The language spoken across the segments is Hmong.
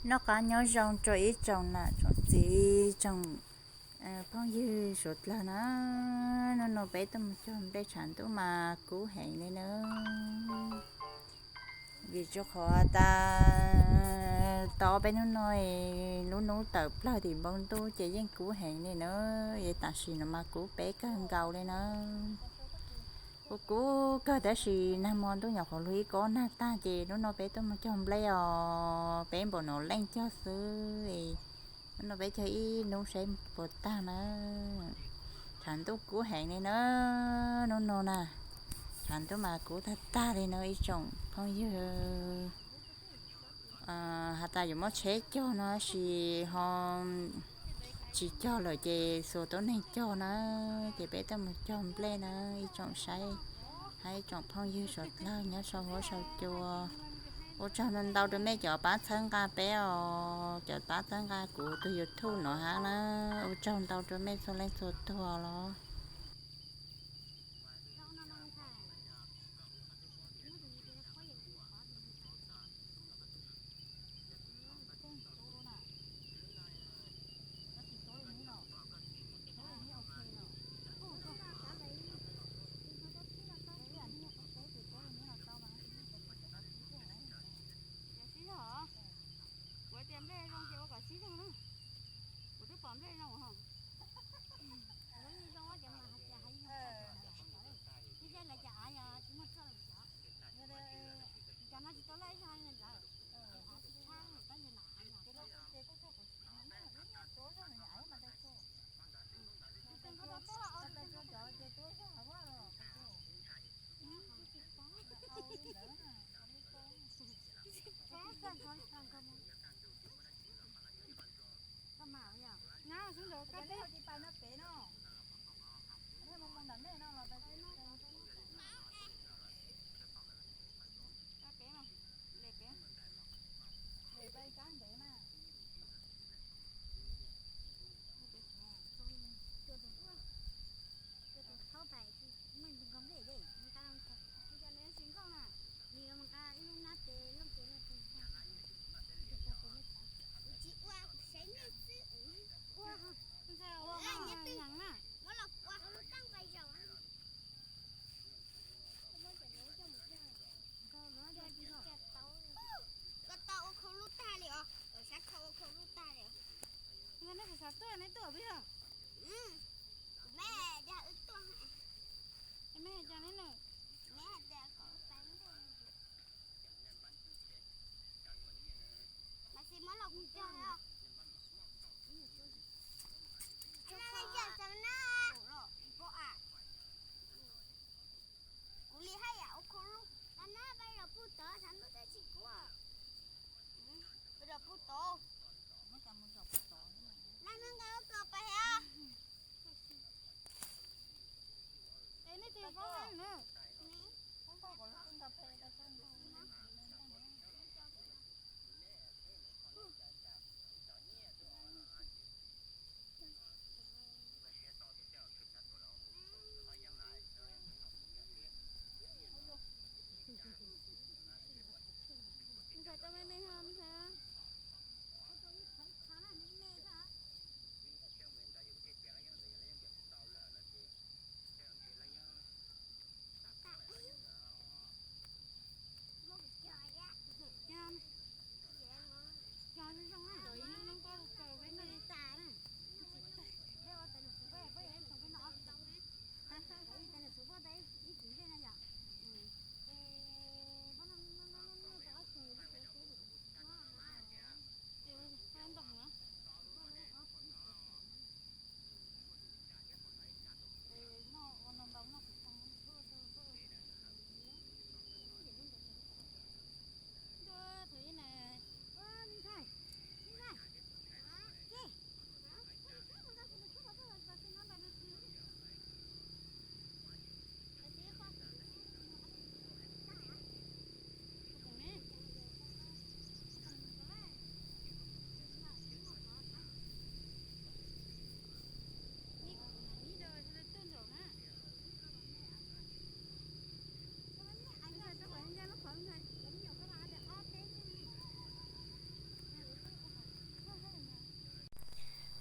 Noj qab nyob zoo rau ib tsoom nam tsoom txiv tsoom phooj ywg suav dlawg na. Hnub no peb tuaj mus cog nplej tshav ntuj mas kub heev li na. Vim rau qhov tas tau ob peb hnub no lub hnub tawm plawg tim npoo ntuj ces yeej kub heev li na. Ces tam sim no mas kub peb kawg nkaus li na. Kuv kuv kawg tab sis nag hmo ntuj nyuam qhuav luag ib kob nag tag ces hnub no peb tuaj mus cog nplej os, peb npaum no leej cog xwb. Hnub no peb cog ib hnub saib puas tag na. Tshav ntuj kub heev li na, hnub no na, tshav ntuj mas kub tag tag li na ib tsoom phooj ywg. Has tas yuav muab tsheb cog no tab sis ho tsis cog lawm ces xuas tuab neeg cog na. Ces peb tuaj mus cog nplej na ib tsoom saib, hab ib tsoom phooj ywg suav dlawg nyob sau huab sau cua. Ua tsaug ntau ntau rau mej cov pab txhawb nqa peb os, cov pab txhawb nqa kuv tus YouTube no hab na. Ua tsaug ntau rau mej txhua leej txhua tug los. Sib zog, kuv tias nplej zoo ces ua kom sib zog na. Kuv twb pom nplej zoo ho. Ib zaj lawv cas av yog tsis muaj txoj lawm cov, cov no tsis tau loj ib zaj li ntawd. Av tsis tshab tab yog lam av yog. Ua, ua, ua, ua, ua, ua, ua, ua, Koj tau ua khau lub tag li os, sab khau ua khau lub tag li os. Neb xav tuaj neb tuaj peb yog. Kuv me cas wb tuaj. Meb hais cas neb na? Meb hais tias kom wb pab ntej. Mas xis muab los kuv cog os. Kuv li haj yam ua khau lub. Tag na peb los puag tod, thaum ntawd twb tsis kub. Peb los puag tod. Laj me nqa ua kom pais os. Es nej tes foob na.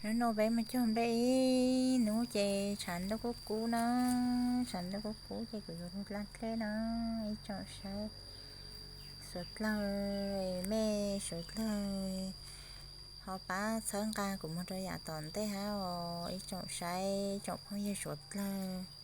Hnub no peb mus cog nplej ib hnub ces tshav ntuj kub kub na, tshav ntuj kub kub ces kuv yuav lub dlaj dleb na, ib tsoom saib suav dlawg, mej suav dlawg ho pab txhawb nqa kuv mus rau yav tom ntej hab os ib tsoom saib, tsoom phooj ywg suav dlawg.